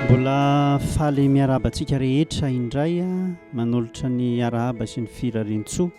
Mbola faly miarahaba antsika rehetra indray manolotra ny arahaba sy ny firarian-tsoa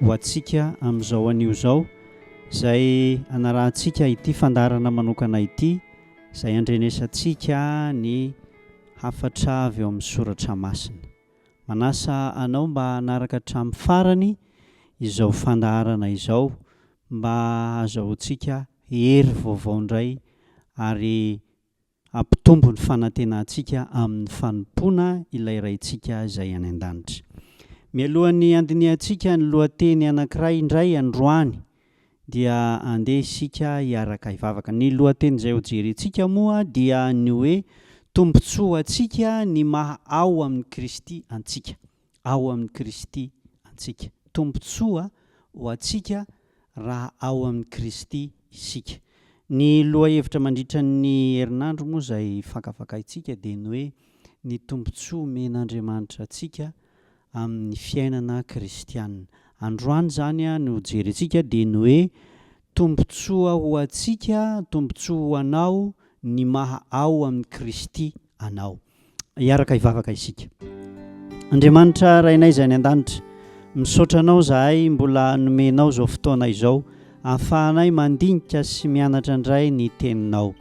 ho antsika amin'izao anio izao izay anarahantsika ity fandaharana manokana ity izay andrenesantsika ny hafatra avy ao amin'ny soratra masina. Manasa anao mba hanaraka hatramin'ny farany izao fandaharana izao mba hahazahoantsika hery vaovao indray ary hampitombo ny fanantenantsika amin'ny fanompoana ilay Raintsika izay any an-danitra. Mialohan'ny handinihantsika ny lohateny anankiray indray androany dia andeha isika hiaraka hivavaka. Ny lohateny izay hojerentsika moa dia ny hoe Tombontsoa ho antsika ny maha ao amin'i Kristy antsika. Ao amin'i Kristy antsika. Tombontsoa ho antsika raha ao amin'i Kristy isika. Ny lohahevitra mandritra ny herinandro moa izay fakafakaintsika dia ny hoe ny tombontsoa omen'Andriamanitra antsika amin'ny fiainana kristiana. Androany izany no hojerentsika dia ny hoe tombontsoa ho antsika, tombontsoa ho anao ny maha ao amin'i Kristy anao. Hiaraka hivavaka isika. Andriamanitra Rainay izay any an-danitra, misaotra Anao izahay mbola nomenao izao fotoana izao ahafahanay mandinika sy mianatra indray ny Teninao.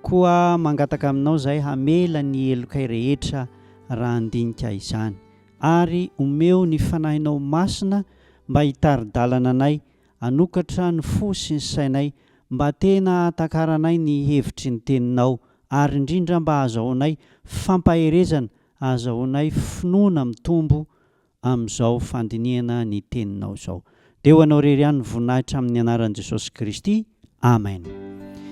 Koa mangataka Aminao izahay hamela ny helokay rehetra raha handinika izany, ary omeo ny Fanahinao Masina mba hitari-dalana anay, hanokatra ny fo sy ny sainay mba tena hahatakaranay ny hevitry ny Teninao, ary indrindra mba hahazahoanay fampaherezana, hahazahoanay finoana mitombo amin'izao fandinihana ny Teninao izao. Dia ho Anao irery ihany ny voninahitra amin'ny anaran'i Jesosy Kristy. Amen.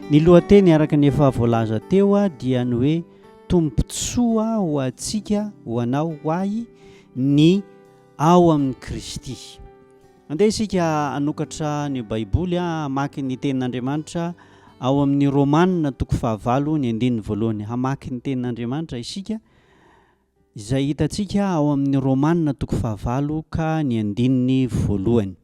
Ny lohateny araka ny efa voalaza teo dia ny hoe Tombontsoa ho antsika, ho anao, ho ahy, ny ao amin'i Kristy. Andeha isika hanokatra ny Baiboly hamaky ny Tenin'Andriamanitra ao amin'ny Romana toko fahavalo ny andininy voalohany. Hamaky ny Tenin'Andriamanitra isika izay hitantsika ao amin'ny Romana toko fahavalo ka ny andininy voalohany.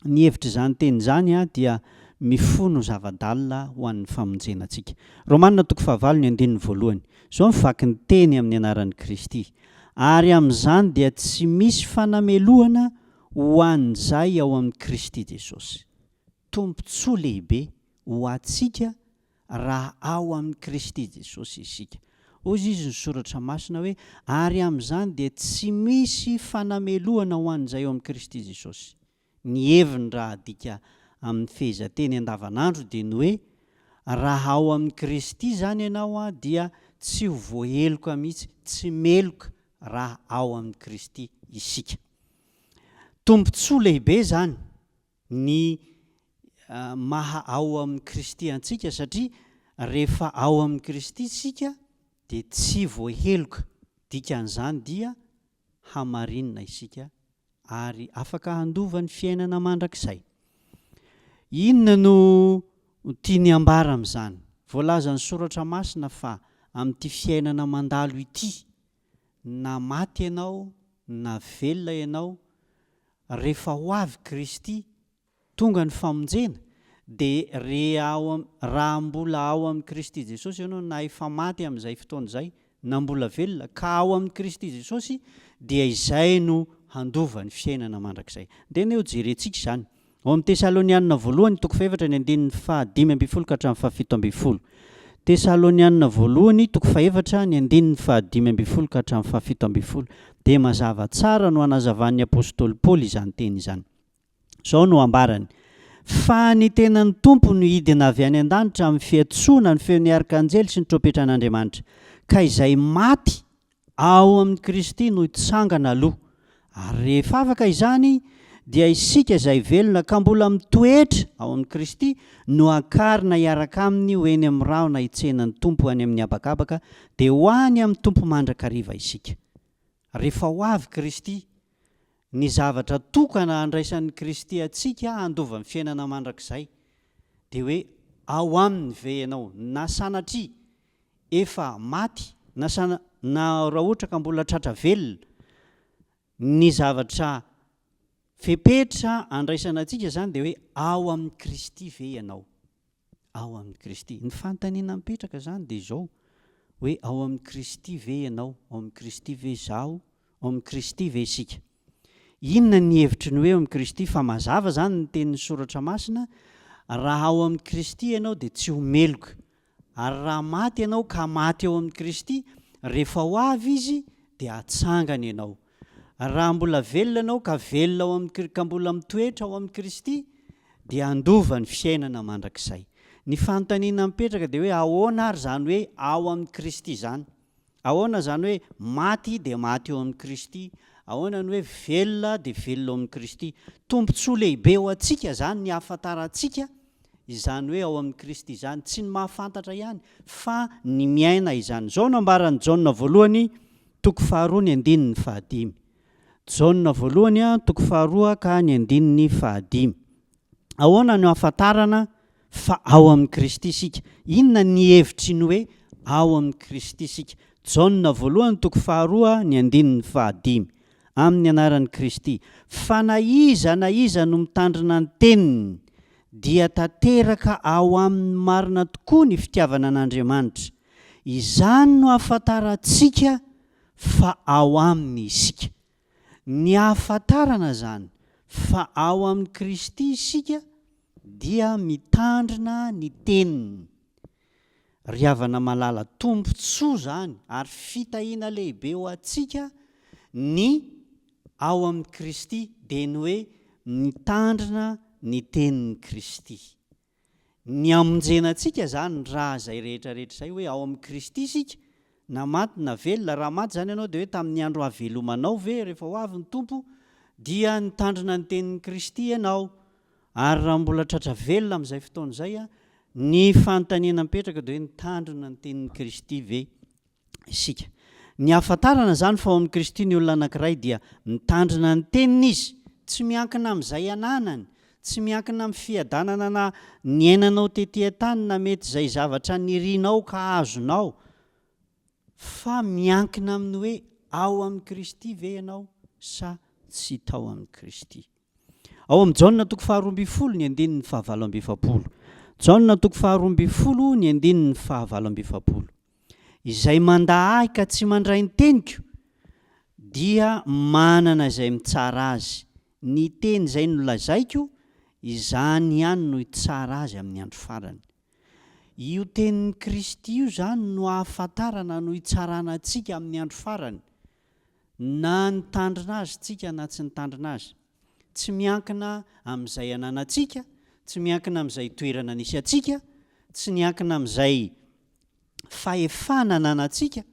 Ny hevitr'izany teny izany dia mifono zava-dalina ho an'ny famonjena antsika. Romana toko fahavalo ny andininy voalohany. Izao ny vaky ny teny amin'ny anaran'i Kristy, Ary amin'izany dia tsy misy fanamelohana ho an'izay ao amin'i Kristy Jesosy. Tombontsoa lehibe ho antsika raha ao amin'i Kristy Jesosy isika. Hoy izy ny Soratra Masina hoe, Ary amin'izany dia tsy misy fanamelohana ho an'izay ao amin'i Kristy Jesosy. Ny heviny raha adika amin'ny fehezanteny andavanandro dia ny hoe, raha ao amin'i Kristy izany ianao dia tsy ho voaheloka mihitsy, tsy meloka raha ao amin'i Kristy isika. Tombontsoa lehibe izany ny maha ao amin'i Kristy antsika satria rehefa ao amin'i Kristy isika dia tsy voaheloka, dikan'izany dia hamarinina isika ary afaka handova ny fiainana mandrakizay. Inona no tiany ambara amin'izany? Voalazan'ny Soratra Masina fa amin'ity fiainana mandalo ity, na maty ianao na velona ianao, Rehefa ho avy Kristy, tonga ny famonjena, dia re ao am, raha mbola ao amin'i Kristy Jesosy ianao na efa maty amin'izay fotoana izay na mbola velona, ka ao amin'i Kristy Jesosy, dia izay no handova ny fiainana mandrakizay. Ndeha anie ho jerentsika izany. Ao amin'ny Tesalonianina voalohany toko fahefatra ny andininy fahadimy ambin'ny folo ka hatramin'ny fahafito ambin'ny folo. Tesalonianina voalohany toko fahefatra ny andininy fahadimy ambin'ny folo ka hatramin'ny fahafito ambin'ny folo dia mazava tsara no anazavan'ny apostoly Paoly izany teny izany. Izao no ambarany, Fa ny tenan'ny Tompo no hidina avy any an-danitra amin'ny fiantsoana ny feon'ny arkanjely sy ny trompetran'Andriamanitra, ka izay maty Ao amin'i Kristy no hitsangana aloha. Ary rehefa afaka izany, dia isika izay velona ka mbola mitoetra ao amin'i Kristy no hakarina hiaraka Aminy ho eny amin'ny rahona hitsena ny Tompo any amin'ny habakabaka, dia ho any amin'ny Tompo mandrakariva isika. Rehefa ho avy Kristy, ny zavatra tokana handraisan'i Kristy antsika handova ny fiainana mandrakizay, dia hoe ao Aminy ve ianao, na sanatria efa maty na sana na raha ohatra ka mbola tratra velona, ny zavatra fepetra andraisana antsika izany dia hoe ao amin'i Kristy ve ianao? Ao amin'i Kristy. Ny fanontaniana mipetraka izany dia izao, hoe ao amin'i Kristy ve ianao, ao amin'i Kristy ve izaho, ao amin'i Kristy ve isika? Inona ny hevitry ny hoe ao amin'i Kristy? Fa mazava izany ny tenin'ny Soratra Masina, raha ao amin'i Kristy ianao dia tsy ho meloka. Ary raha maty ianao ka maty ao amin'i Kristy, rehefa ho avy Izy dia hatsangany ianao. Raha mbola velona ianao ka velona ao amin'i ka mbola mitoetra ao amin'i Kristy dia handova ny fiainana mandrakizay. Ny fanontaniana mipetraka dia hoe ahoana ary izany hoe ao amin'i Kristy izany? Ahoana izany hoe maty dia maty eo amin'i Kristy? Ahoana ny hoe velona dia velona ao amin'i Kristy? Tombontsoa lehibe ho antsika izany ny hahafantarantsika izany hoe ao amin'i Kristy izany. Tsy ny mahafantatra ihany fa ny miaina izany. Izao no ambaran'i Jaona voalohany toko faharoa ny andininy fahadimy. Jaona voalohany toko faharoa ka ny andininy fahadimy. Ahoana no ahafantarana fa ao amin'i Kristy isika? Inona ny hevitry ny hoe ao amin'i Kristy isika? Jaona voalohany toko faharoa ny andininy fahadimy. Amin'ny anaran'i Kristy. Fa na iza na iza no mitandrina ny teniny, dia tanteraka ao aminy marina tokoa ny fitiavana an'Andriamanitra. Izany no ahafantarantsika fa ao aminy isika. Ny ahafantarana izany fa ao amin'i Kristy isika dia mitandrina ny Teniny. Ry havana malala, tombontsoa izany ary fitahiana lehibe ho antsika ny ao amin'i Kristy, dia ny hoe mitandrina ny Tenin'i Kristy. Ny hamonjena antsika izany raha izay rehetra rehetra izay hoe ao amin'i Kristy isika, na maty na velona, raha maty izany ianao dia hoe tamin'ny andro hahavelomanao ve rehefa ho avy ny Tompo dia nitandrina ny tenin'i Kristy ianao? Ary raha mbola tratra velona amin'izay fotoana izay, ny fanontaniana mipetraka dia hoe nitandrina ny tenin'i Kristy ve isika. Ny ahafantarana izany fa ao amin'i Kristy ny olona anankiray dia mitandrina ny teniny izy, tsy miankina amin'izay ananany, tsy miankina amin'ny fiadanana na niainanao tety an-tany na mety izay zavatra nirinao ka azonao, fa miankina amin'ny hoe ao amin'i Kristy ve ianao sa tsy tao amin'i Kristy. Ao amin'ny Jaona toko faharoa ambin'ny folo ny andininy fahavalo amby efapolo. Jaona toko faharoa ambin'ny folo ny andininy fahavalo amby efapolo. Izay mandà ahy ka tsy mandray ny teniko dia manana izay mitsara azy. Ny teny izay nolazaiko, izany ihany no hitsara azy amin'ny andro farany. Io tenin'i Kristy io izany no ahafantarana no hitsarana antsika amin'ny andro farany, na nitandrina azy tsika na tsy nitandrina azy. Tsy miankina amin'izay ananantsika, tsy miankina amin'izay toerana nisy antsika, tsy niankina amin'izay fahefana ananantsika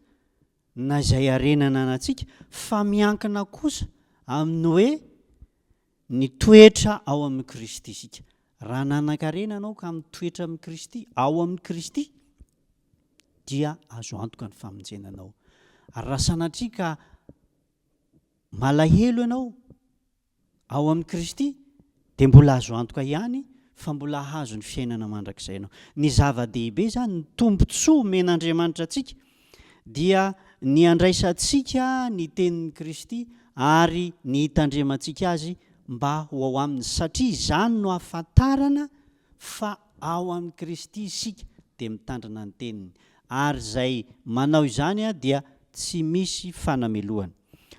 na izay harena ananantsika fa miankina kosa amin'ny hoe ny toetra ao amin'i Kristy isika. Raha nanan-karena ianao ka mitoetra amin'i Kristy, ao amin'i Kristy, dia azo antoka ny famonjena anao. Ary raha sanatria ka malahelo ianao, ao amin'i Kristy, dia mbola azo antoka ihany fa mbola hahazo ny fiainana mandrakizay ianao. Ny zava-dehibe izany, ny tombontsoa omen'Andriamanitra antsika, dia ny handraisantsika ny tenin'i Kristy ary ny hitandremantsika azy mba ho ao aminy, satria izany no ahafantarana fa ao amin'i Kristy isika, dia mitandrina ny teniny. Ary izay manao izany dia tsy misy fanamelohana.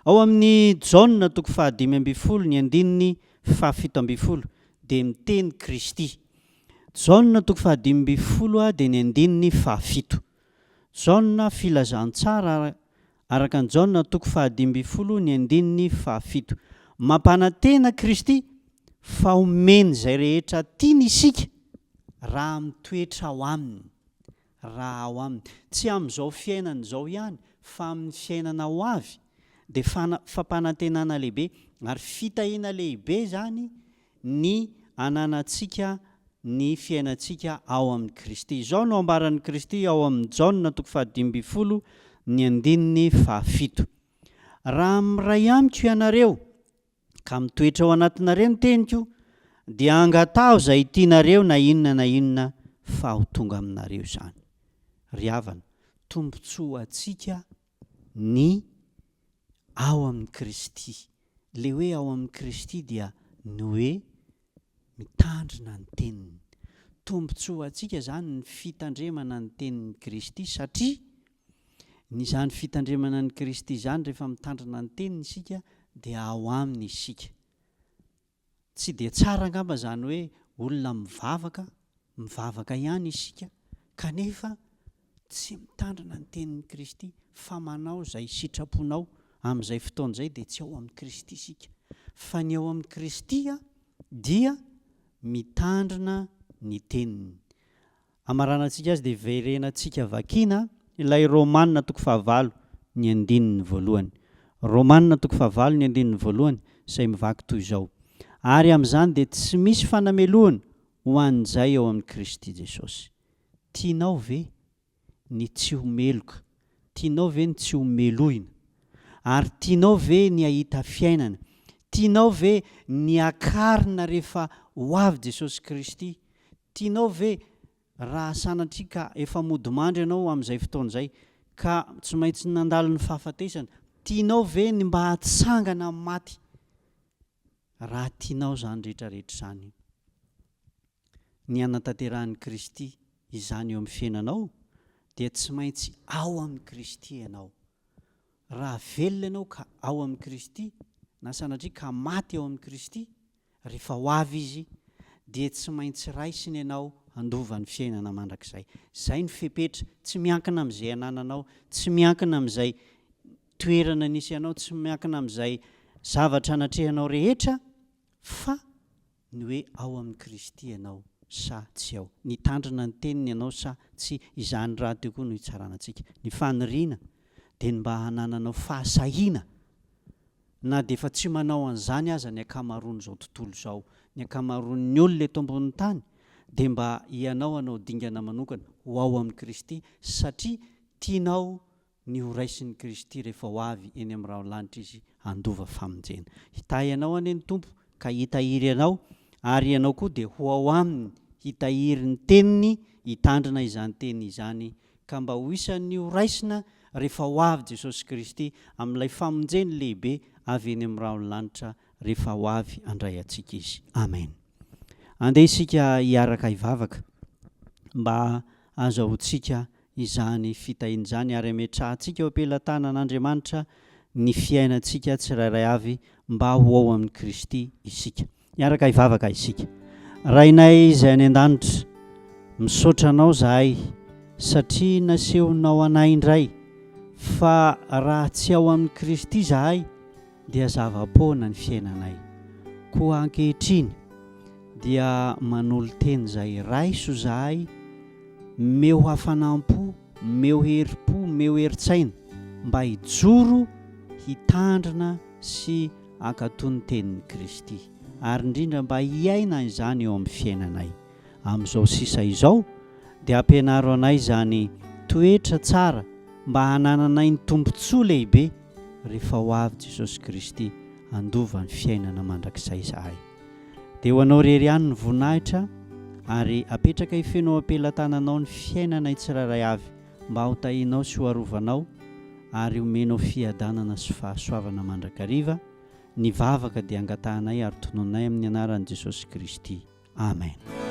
Ao amin'ny Jaona toko fahadimy ambin'ny folo ny andininy fahafito ambin'ny folo dia miteny Kristy. Jaona toko fahadimy ambin'ny folo dia ny andininy fahafito. Jaona filazantsara araka an'i Jaona toko fahadimy ambin'ny folo ny andininy fahafito. Mampanantena Kristy fa homeny izay rehetra tiany isika raha mitoetra ao aminy. raha ao aminy, tsy amin'izao fiainana izao ihany fa amin'ny fiainana ho avy, dia fana, fampanantenana lehibe ary fitahiana lehibe izany ny ananantsika ny fiainantsika ao amin'i Kristy. Izao no ambaran'i Kristy ao amin'ny Jaona toko fahadimy ambin'ny folo ny andininy fahafito, Raha miray amiko ianareo, ka mitoetra ao anatinareo ny teniko, dia angataho izay tianareo na inona na inona fa ho tonga aminareo izany. Ry havana, tombontsoa ho antsika ny ao amin'i Kristy. Ilay hoe ao amin'i Kristy dia ny hoe mitandrina ny teniny. Tombontsoa ho antsika izany ny fitandremana ny tenin'i Kristy satria. Ny izany fitandremana an'i Kristy izany rehefa mitandrina ny teniny isika dia ao aminy isika. Tsy dia tsara angamba izany hoe olona mivavaka, mivavaka ihany isika kanefa tsy mitandrina ny tenin'i Kristy fa manao izay sitraponao, amin'izay fotoana izay dia tsy ao amin'i Kristy isika. Fa ny ao amin'i Kristy dia mitandrina ny teniny. Hamaranantsika azy dia verenantsika vakiana ilay Romana toko fahavalo ny andininy voalohany. Romana toko fahavalo ny andininy voalohany izay mivaky toy izao, Ary amin'izany dia tsy misy fanamelohana ho an'izay ao amin'i Kristy Jesosy. Tianao ve ny tsy ho meloka? Tianao ve ny tsy ho melohina? Ary tianao ve ny hahita fiainana? Tianao ve ny hakarina rehefa ho avy Jesosy Kristy? Tianao ve raha sanatria ka efa mody mandry ianao amin'izay fotoana izay ka tsy maintsy nandalo ny fahafatesana, tianao ve ny mba hatsangana amin'ny maty? Raha tianao izany rehetra rehetra izany, ny hanatanterahan'i Kristy izany eo amin'ny fiainanao dia tsy maintsy ao amin'i Kristy ianao. Raha velona ianao ka ao amin'i Kristy, na sanatria ka maty ao amin'i Kristy, rehefa ho avy Izy, dia tsy maintsy raisiny ianao handova ny fiainana mandrakizay. Izay no fepetra, tsy miankina amin'izay anananao, tsy miankina amin'izay toerana nisy anao, tsy miankina amin'izay zavatra natrehanao rehetra, fa ny hoe ao amin'i Kristy ianao sa tsy ao, nitandrina ny teniny ianao sa tsia, izany rahateo koa no hitsarana antsika. Ny faniriana dia ny mba hanananao fahasahiana na dia efa tsy manao an'izany aza ny ankamaroan'izao tontolo izao, ny ankamaroan'ny olona eto ambonin'ny tany, dia mba ianao hanao dingana manokana ho ao amin'i Kristy satria tianao ny ho raisin'i Kristy rehefa ho avy eny amin'ny rahon-lanitra Izy handova famonjena. Hitahy anao anie ny Tompo ka hitahiry anao ary ianao koa dia ho ao Aminy hitahiry ny Teniny, hitandrina izany Teniny izany ka mba ho isan'ny ho raisina rehefa ho avy Jesosy Kristy amin'ilay famonjeny lehibe avy eny amin'ny rahon'ny lanitra rehefa ho avy handray antsika Izy. Amen. Andeha isika hiaraka hivavaka mba hahazahoantsika izany fitahiana izany ary hametrahantsika eo am-pelatanan'Andriamanitra ny fiainantsika tsirairay avy mba ho ao amin'i Kristy isika. Hiaraka hivavaka isika. Rainay izay any an-danitra, misaotra Anao izahay satria nasehonao anay indray fa raha tsy ao amin'i Kristy izahay dia zava-poana ny fiainanay. Koa ankehitriny dia manolo-tena izahay, raiso izahay, meo hafanam-po, meo herim-po, meo herin-tsaina mba hijoro, hitandrina sy hankatò ny tenin'i Kristy, ary indrindra mba hiaina izany eo amin'ny fiainanay. Amin'izao sisa izao, dia ampianaro anay izany toetra tsara mba hanananay ny tombontsoa lehibe rehefa ho avy Jesosy Kristy handova ny fiainana mandrakizay izahay. Dia ho Anao irery ihany ny voninahitra, ary apetraka hifeno ao am-pelatananao ny fiainanay tsirairay avy mba hotahianao sy ho arovanao ary homenao fiadanana sy fahasoavana mandrakariva, ny vavaka dia angatahanay ary tononinay amin'ny anaran'i Jesosy Kristy. Amen.